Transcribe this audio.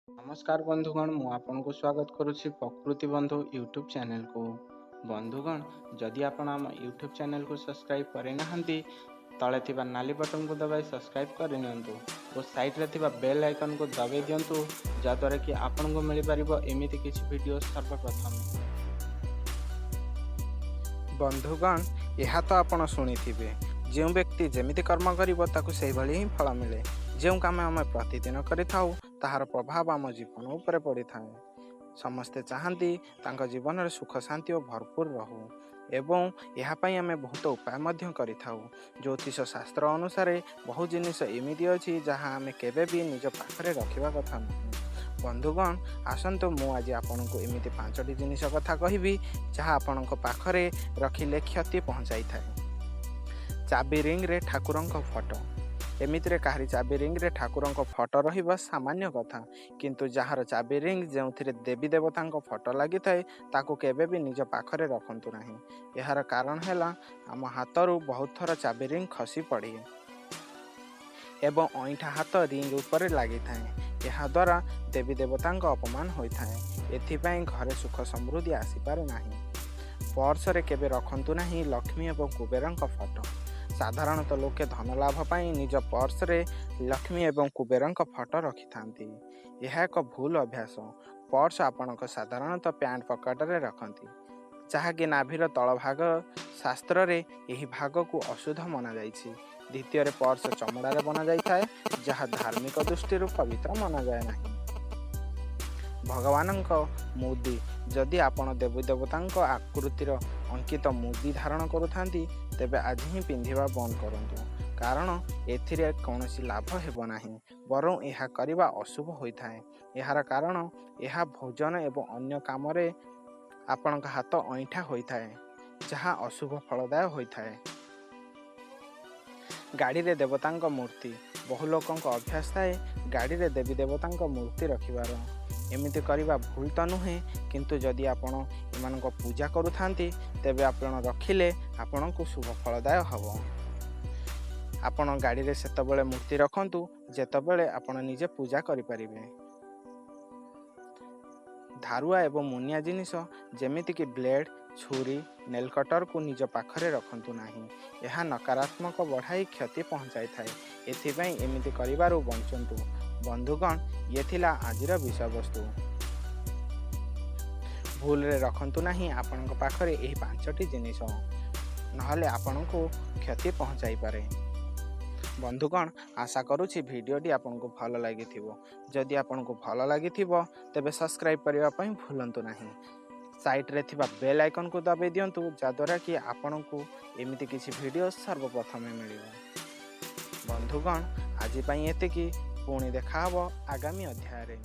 ନମସ୍କାର ବନ୍ଧୁଗଣ, ମୁଁ ଆପଣଙ୍କୁ ସ୍ୱାଗତ କରୁଛି ପ୍ରକୃତି ବନ୍ଧୁ ୟୁଟ୍ୟୁବ୍ ଚ୍ୟାନେଲକୁ। ବନ୍ଧୁଗଣ, ଯଦି ଆପଣ ଆମ ୟୁଟ୍ୟୁବ୍ ଚ୍ୟାନେଲକୁ ସବସ୍କ୍ରାଇବ୍ କରିନାହାନ୍ତି, ତଳେ ଥିବା ନାଲି ବଟନକୁ ଦବାଇ ସବସ୍କ୍ରାଇବ୍ କରିନିଅନ୍ତୁ ଓ ସାଇଡ଼୍ରେ ଥିବା ବେଲ୍ ଆଇକନ୍କୁ ଦବାଇ ଦିଅନ୍ତୁ, ଯାହାଦ୍ୱାରା କି ଆପଣଙ୍କୁ ମିଳିପାରିବ ଏମିତି କିଛି ଭିଡ଼ିଓ ସର୍ବପ୍ରଥମେ। ବନ୍ଧୁଗଣ, ଏହା ତ ଆପଣ ଶୁଣିଥିବେ, ଯେଉଁ ବ୍ୟକ୍ତି ଯେମିତି କର୍ମ କରିବ ତାକୁ ସେଇଭଳି ହିଁ ଫଳ ମିଳେ। ଯେଉଁ କାମ ଆମେ ପ୍ରତିଦିନ କରିଥାଉ, ତାହାର ପ୍ରଭାବ ଆମ ଜୀବନ ଉପରେ ପଡ଼ିଥାଏ। ସମସ୍ତେ ଚାହାନ୍ତି ତାଙ୍କ ଜୀବନରେ ସୁଖ, ଶାନ୍ତି ଓ ଭରପୁର ରହୁ ଏବଂ ଏହା ପାଇଁ ଆମେ ବହୁତ ଉପାୟ ମଧ୍ୟ କରିଥାଉ। ଜ୍ୟୋତିଷ ଶାସ୍ତ୍ର ଅନୁସାରେ ବହୁ ଜିନିଷ ଏମିତି ଅଛି ଯାହା ଆମେ କେବେ ବି ନିଜ ପାଖରେ ରଖିବା କଥା ନୁହେଁ। ବନ୍ଧୁଗଣ, ଆସନ୍ତୁ ମୁଁ ଆଜି ଆପଣଙ୍କୁ ଏମିତି 5ଟି ଜିନିଷ କଥା କହିବି ଯାହା ଆପଣଙ୍କ ପାଖରେ ରଖିଲେ କ୍ଷତି ପହଞ୍ଚାଇଥାଏ। ଚାବି ରିଙ୍ଗରେ ଠାକୁରଙ୍କ ଫଟୋ। ଏମିତିରେ କାହାରି ଚାବି ରିଙ୍ଗରେ ଠାକୁରଙ୍କ ଫଟୋ ରହିବା ସାମାନ୍ୟ କଥା, କିନ୍ତୁ ଯାହାର ଚାବି ରିଙ୍ଗ ଯେଉଁଥିରେ ଦେବୀ ଦେବତାଙ୍କ ଫଟୋ ଲାଗିଥାଏ, ତାକୁ କେବେ ବି ନିଜ ପାଖରେ ରଖନ୍ତୁ ନାହିଁ। ଏହାର କାରଣ ହେଲା, ଆମ ହାତରୁ ବହୁତ ଥର ଚାବି ରିଙ୍ଗ ଖସି ପଡ଼େ ଏବଂ ଅଇଁଠା ହାତ ରିଙ୍ଗ ଉପରେ ଲାଗିଥାଏ। ଏହାଦ୍ୱାରା ଦେବୀ ଦେବତାଙ୍କ ଅପମାନ ହୋଇଥାଏ। ଏଥିପାଇଁ ଘରେ ସୁଖ ସମୃଦ୍ଧି ଆସିପାରେ ନାହିଁ। ପର୍ସରେ କେବେ ରଖନ୍ତୁ ନାହିଁ ଲକ୍ଷ୍ମୀ ଏବଂ କୁବେରଙ୍କ ଫଟୋ। ସାଧାରଣତଃ ଲୋକେ ଧନ ଲାଭ ପାଇଁ ନିଜ ପର୍ସରେ ଲକ୍ଷ୍ମୀ ଏବଂ କୁବେରଙ୍କ ଫଟୋ ରଖିଥାନ୍ତି। ଏହା ଏକ ଭୁଲ ଅଭ୍ୟାସ। ପର୍ସ ଆପଣଙ୍କ ସାଧାରଣତଃ ପ୍ୟାଣ୍ଟ ପକେଟରେ ରଖନ୍ତି, ଯାହାକି ନାଭିର ତଳ ଭାଗ। ଶାସ୍ତ୍ରରେ ଏହି ଭାଗକୁ ଅଶୁଦ୍ଧ ମନାଯାଇଛି। ଦ୍ୱିତୀୟରେ, ପର୍ସ ଚମଡ଼ାରେ ବନାଯାଇଥାଏ, ଯାହା ଧାର୍ମିକ ଦୃଷ୍ଟିରୁ ପବିତ୍ର ମନାଯାଏ ନାହିଁ। ଭଗବାନଙ୍କ ମୁଦି। ଯଦି ଆପଣ ଦେବୀ ଦେବତାଙ୍କ ଆକୃତିର ଅଙ୍କିତ ମୁଦି ଧାରଣ କରୁଥାନ୍ତି, ତେବେ ଆଜି ହିଁ ପିନ୍ଧିବା ବନ୍ଦ କରନ୍ତୁ, କାରଣ ଏଥିରେ କୌଣସି ଲାଭ ହେବ ନାହିଁ, ବରଂ ଏହା କରିବା ଅଶୁଭ ହୋଇଥାଏ। ଏହାର କାରଣ, ଏହା ଭୋଜନ ଏବଂ ଅନ୍ୟ କାମରେ ଆପଣଙ୍କ ହାତ ଅଇଁଠା ହୋଇଥାଏ, ଯାହା ଅଶୁଭ ଫଳଦାୟ ହୋଇଥାଏ। ଗାଡ଼ିରେ ଦେବତାଙ୍କ ମୂର୍ତ୍ତି। ବହୁ ଲୋକଙ୍କ ଅଭ୍ୟାସ ଥାଏ ଗାଡ଼ିରେ ଦେବୀ ଦେବତାଙ୍କ ମୂର୍ତ୍ତି ରଖିବାର। ଏମିତି କରିବା ଭୁଲ ତ ନୁହେଁ, କିନ୍ତୁ ଯଦି ଆପଣ ଏମାନଙ୍କ ପୂଜା କରୁଥାନ୍ତି, ତେବେ ଆପଣ ରଖିଲେ ଆପଣଙ୍କୁ ଶୁଭ ଫଳଦାୟ ହେବ। ଆପଣ ଗାଡ଼ିରେ ସେତେବେଳେ ମୂର୍ତ୍ତି ରଖନ୍ତୁ ଯେତେବେଳେ ଆପଣ ନିଜେ ପୂଜା କରିପାରିବେ। ଧାରୁଆ ଏବଂ ମୁନିଆ ଜିନିଷ, ଯେମିତିକି ବ୍ଲେଡ଼, ଛୁରୀ, ନେଲ୍ କଟରକୁ ନିଜ ପାଖରେ ରଖନ୍ତୁ ନାହିଁ। ଏହା ନକାରାତ୍ମକ ବଢ଼ାଇ କ୍ଷତି ପହଞ୍ଚାଇଥାଏ। ଏଥିପାଇଁ ଏମିତି କରିବାରୁ ବଞ୍ଚନ୍ତୁ। ବନ୍ଧୁଗଣ, ଇଏ ଥିଲା ଆଜିର ବିଷୟବସ୍ତୁ। ଭୁଲରେ ରଖନ୍ତୁ ନାହିଁ ଆପଣଙ୍କ ପାଖରେ ଏହି 5ଟି ଜିନିଷ, ନହେଲେ ଆପଣଙ୍କୁ କ୍ଷତି ପହଞ୍ଚାଇପାରେ। ବନ୍ଧୁଗଣ, ଆଶା କରୁଛି ଭିଡ଼ିଓଟି ଆପଣଙ୍କୁ ଭଲ ଲାଗିଥିବ। ଯଦି ଆପଣଙ୍କୁ ଭଲ ଲାଗିଥିବ, ତେବେ ସବସ୍କ୍ରାଇବ୍ କରିବା ପାଇଁ ଭୁଲନ୍ତୁ ନାହିଁ। ସାଇଡ଼୍ରେ ଥିବା ବେଲ୍ ଆଇକନ୍କୁ ଦବାଇ ଦିଅନ୍ତୁ, ଯାହାଦ୍ୱାରା କି ଆପଣଙ୍କୁ ଏମିତି କିଛି ଭିଡ଼ିଓ ସର୍ବପ୍ରଥମେ ମିଳିବ। ବନ୍ଧୁଗଣ, ଆଜି ପାଇଁ ଏତିକି। ପୁଣି ଦେଖାହେବ ଆଗାମୀ ଅଧ୍ୟାୟରେ।